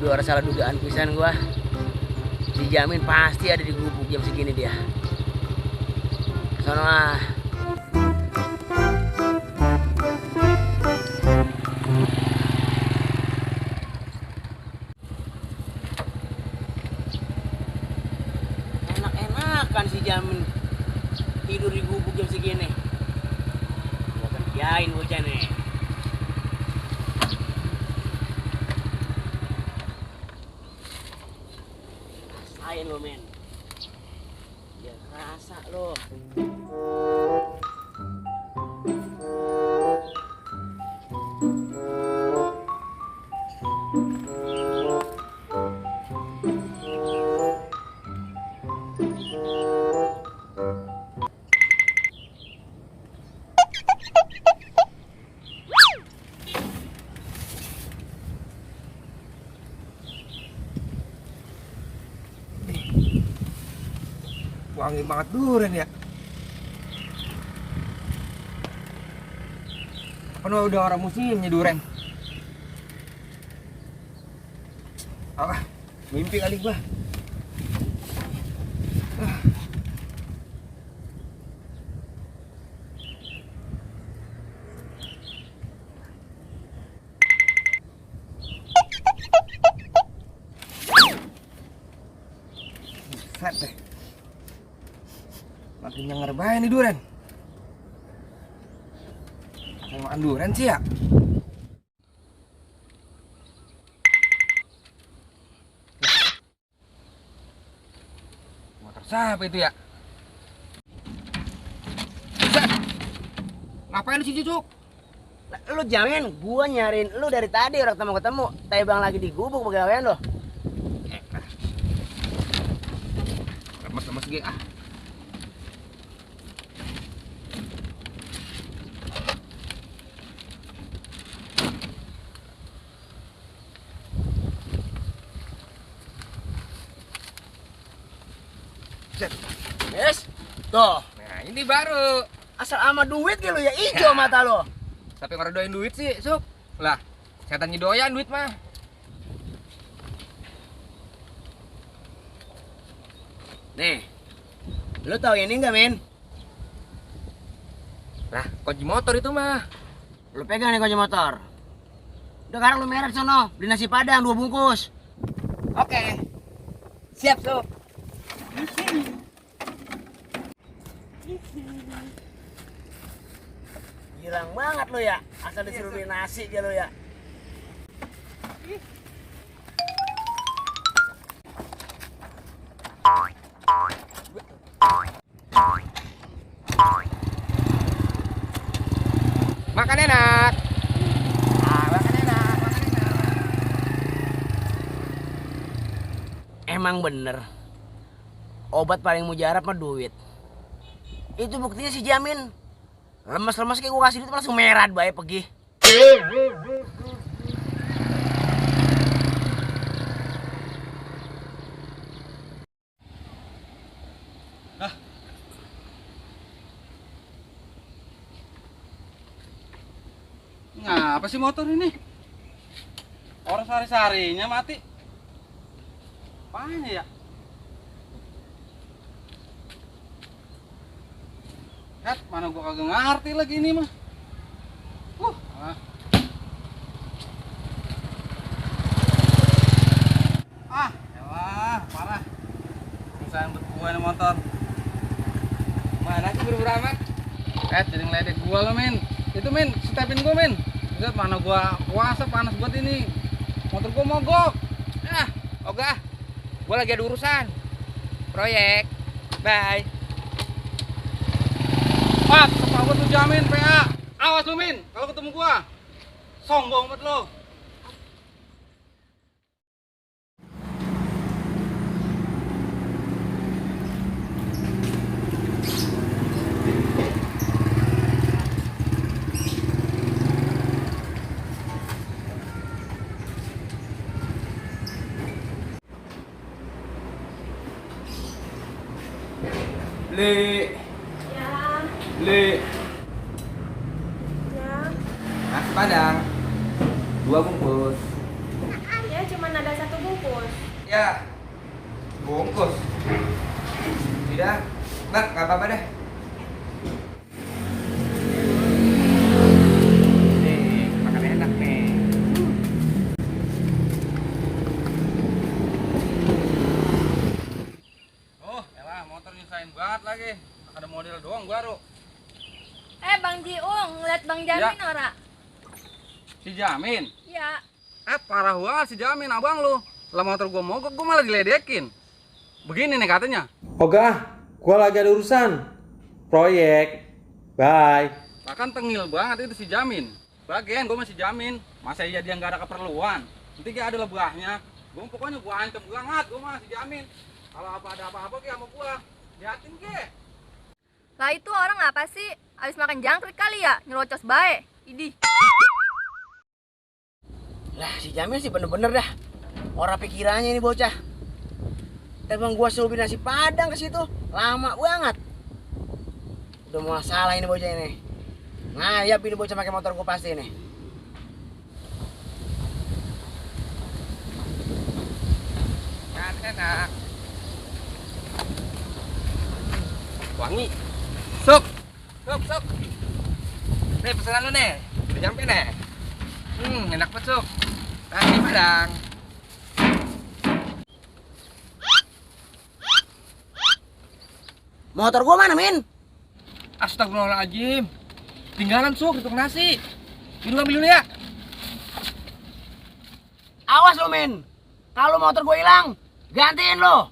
Luar salah dugaan pisan gua. Si Jamin pasti ada di gubuk jam segini dia. Sono ah. Enak-enakan si Jamin tidur di gubuk jam segini. Gua kerjain bocah nih. Rasain lo men. Biar kerasa lo. Wangi banget durian ya. Kan udah orang musimnya durian. Ah, mimpi kali gua. Buset deh. Makin nyenger bae nih durian. Saya makan durian sih ya. Motor siapa itu ya? Buset. Ngapain lu sih Cuk? Lu Jamin, gua nyariin lu dari tadi orang ketemu. Bang lagi di gubuk pegawaian lo. Lemes-lemes ge ah. Yes. Tuh, Nah, ini baru. asal ama duit gitu ya ijo mata lo. Tapi ngeredoin duit sih, Suk. Lah, setan doyan duit mah. Nih. Lu tahu ini enggak, Min? Lah, kunci motor itu mah. Lu pegang nih kunci motor. Udah sekarang lu merek sono, beli nasi padang 2 bungkus. Oke. Siap, Suk. Girang banget lu ya, asal disuruh beli nasi aja lu ya. Makan enak. Makan enak, makan enak. Emang bener. Obat paling mujarab mah duit. Itu buktinya si Jamin. Lemes-lemes kayak gua kasih duit langsung merah bae pergi. Ngapa sih motor ini? Orang sehari-harinya mati. Apanya ya? Kat, mana gua kagak ngerti lagi ini mah. Ah. Ah, elah, parah. Usahain buat gua ini motor. Mana sih buru-buru amat? Jadi ngeledek gua lo, Min. Itu, Min, stepin gua, Min. Lihat mana gua puasa panas buat ini. Motor gua mogok. Ah, ogah. Gua lagi ada urusan. Proyek. Bye. Pak, kepala tuh Jamin PA. Awas lu, Min, kalau ketemu gua. Sombong banget lo. Beli. Ya, Beli. ya. Nasi padang. 2 bungkus. Ya, cuman ada 1 Ya, bungkus. Tidak, Bang, nggak apa-apa deh. Nih, makan enak nih. Oh, elah motor nyusahin banget lagi. Ada model doang baru. Bang Jiung, ngeliat Bang Jamin ora? Si Jamin. Iya. Parah banget si Jamin abang lu. Setelah motor gua mogok, gua malah diledekin. Begini nih katanya. Oga, gua lagi ada urusan. Proyek. Bye. Bahkan tengil banget itu si Jamin. Bagian gua masih Jamin. Masa iya dia nggak ada keperluan. Nanti dia ada lebahnya. Pokoknya gua ancam banget, gua masih Jamin. Kalau ada apa-apa ke sama gua, liatin ke. Lah itu orang apa sih? Habis makan jangkrik kali ya? Nyerocos bae. Idih. Lah si Jamil sih bener-bener dah. Orang pikirannya ini bocah. Emang gua suruh nasi padang ke situ, lama banget. Udah masalah ini bocah ini. Ngayap ini bocah pakai motor gua pasti ini. Kan enak. Wangi. Sok. Sok. Nih pesanan lu nih. Udah nyampe nih. Enak banget, Sok. Nasi padang. Motor gua mana, Min? Astagfirullahaladzim. Tinggalan, Sok, di tukang nasi. Dulu ambil dulu ya. Awas lo, Min. Kalau motor gua hilang, gantiin lo.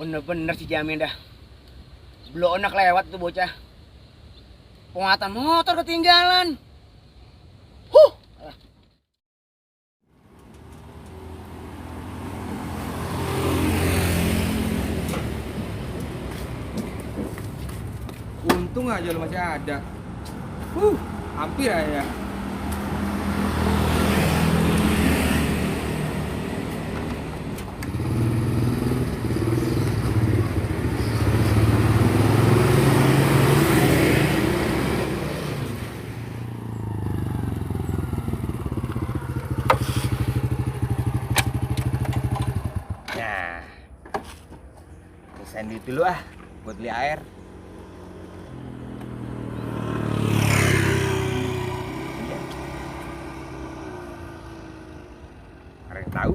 Bener-bener si Jamin dah. Belum enak lewat tuh bocah. Penguatan motor ketinggalan. Untung aja lu masih ada. Hampir aja. Nah, sisain duit dulu buat beli air. Ada yang tahu?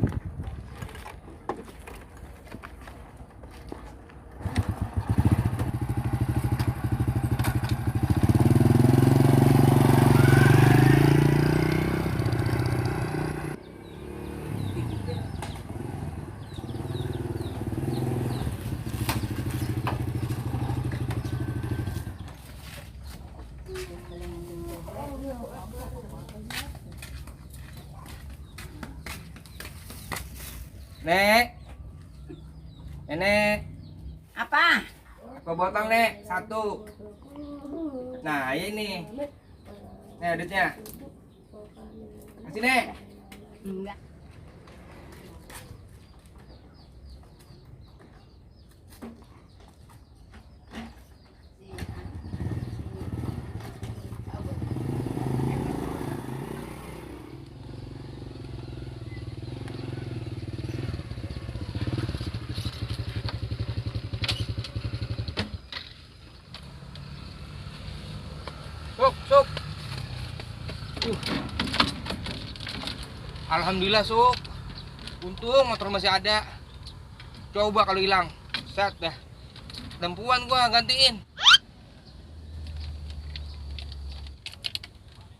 Nek. Nenek. Apa? Apa botol, Nek? Satu. Nah, ini. Nih, duitnya. Kasih, Nek. Enggak. Sok. Alhamdulillah, Sok. Untung motor masih ada. Coba kalau hilang, set dah. Tempuan gua gantiin.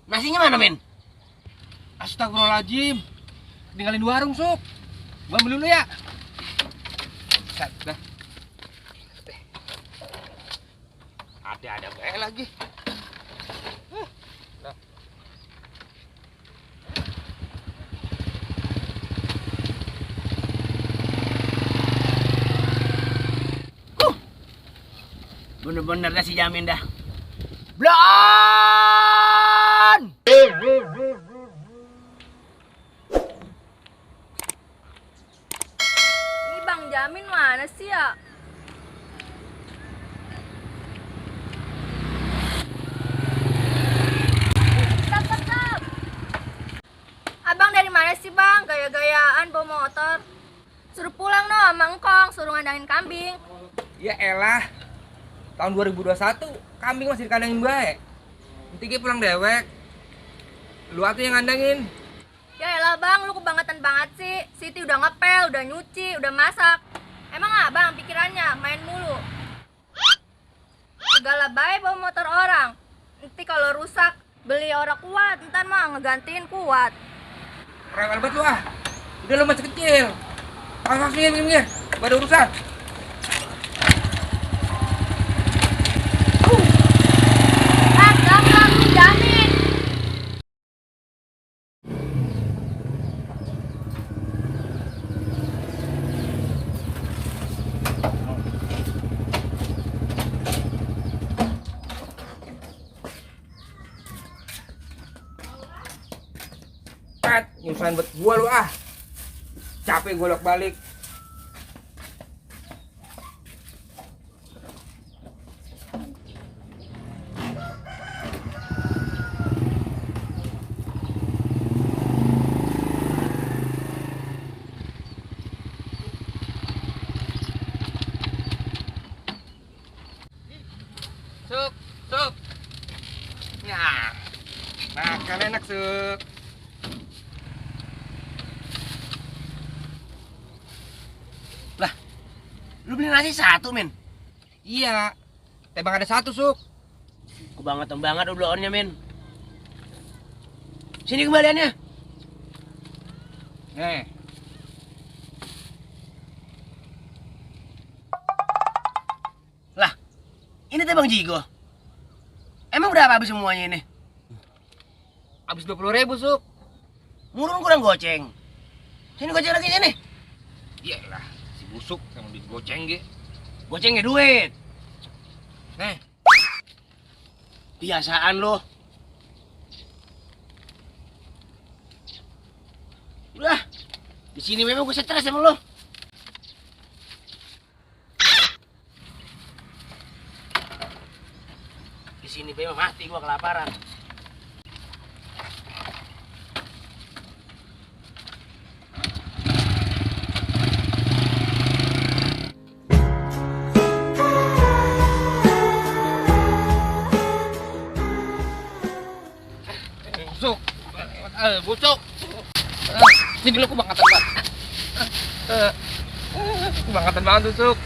Nasinya mana, Min? Astagfirullahaladzim. Tinggalin warung, Sok. Gua ambil dulu ya. Set dah. Ada bae lagi. Bener-bener dah si Jamin dah. Blon! Ini Bang Jamin mana sih ya? Stop. apaan bawa motor? Suruh pulang no sama engkong, suruh ngandangin kambing. Ya elah. Tahun 2021 kambing masih dikandangin bae. Nanti gue pulang dewek. Lu atuh yang ngandangin. Ya elah bang, lu kebangetan banget sih. Siti udah ngepel, udah nyuci, udah masak. Emang abang pikirannya main mulu? Segala baik bawa motor orang. Nanti kalau rusak, beli orang kuat. Ntar mah ngegantiin kuat. Rewel banget lu ah. Udah lu masih kecil. Awas sini gini. Ada urusan. Gampang, lu jamin. Nyusahin buat gua lu ah. Capek gua bolak-balik. Suk, suk. Ya. Makan enak, Suk. Lu beli nasi satu, men. Iya. Tebang ada satu, Suk. Kebangetan banget obrolannya, men. Sini kembaliannya. Nih. Lah, ini teh Bang Jigo. Emang berapa habis semuanya ini? Habis 20.000, Suk. Murun kurang goceng. Sini goceng lagi sini. Iyalah, si busuk sama duit goceng ge. Gocengnya duit. Nih. Biasaan lo. Udah. Di sini memang gue stres sama lo. Di sini memang mati gue kelaparan. Busuk. Busuk. Jadi lu kebangetan banget. Kebangetan banget, Busuk.